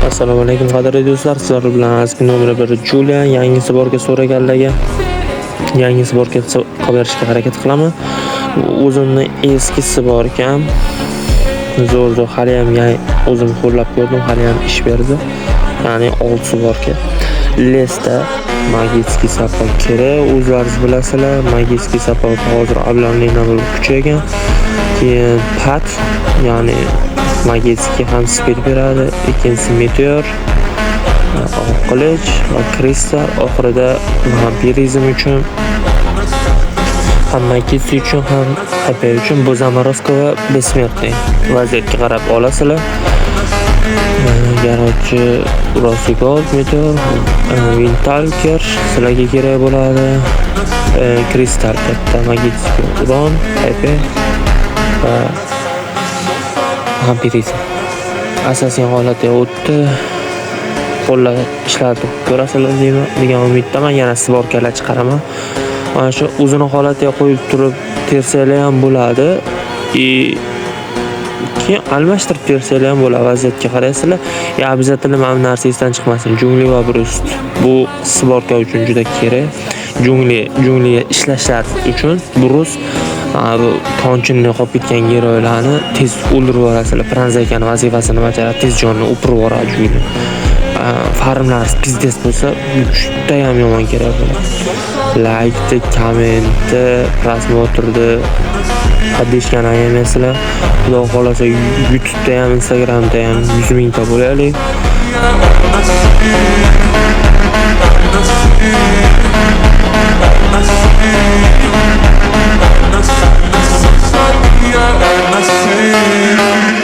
Assalomu alaykum, qadrli do'stlar. Sizlar bilan Azki nomer 1 Julian yangi сборка so'raganlarga yangi сборка qilib berishga harakat qilaman. O'zimni eski сборка m zo'r zo'r haliyam o'zim qo'llab ko'rdim, haliyam ish berdi. Ya'ni old сборка. Леста магический сапог kerak, o'zlaringiz bilasizlar, магический сапог hozir обновление bo'lib kuchaygan. Keyin pat, ya'ni магический ham speed beradi. Ikkinchisi meteor, oq qilich va kristal. Oxirida vampirizm uchun ham, magический uchun ham, HP uchun bu заморозка va бессмертный. Vaziyatga qarab olasizlar. Garchi Rossi Gold, Meteor, Windtalker sizlarga kerak bo'ladi. Kristal katta магический урон, HP va vampirizm. Asosiy holatga o'tdi. Qo'llar ishlatib ko'rasizlar degan umiddaman. Yana сборка lar chiqaraman. Mana shu o'zini holatiga qo'yib turib tersanglar ham bo'ladi. И keyin almashtirib tersanglar ham bo'ladi. Vaziyatga qaraysizlar. И обязательно mana bu narsa esdan chiqmasin. Jungli va Brust. Bu сборка uchun juda kerak. Jungliga ishlashlar uchun Brust bu konchini qolib ketgan герой larni tez o'ldirib yuborasizlar. Пронзайка ni vazifasini bajaradi, tez jonni o'pirib yuboradi jungli. Farmlar пиздец bo'lsa, judayam yomon kerak bo'ladi. Laykni, kommentni, просмотр ni, поддержка ni ayamaysizlar. Xudo xohlasa, YouTube'da ham, Instagramda ham 100 mingta bo'laylik. Yeah.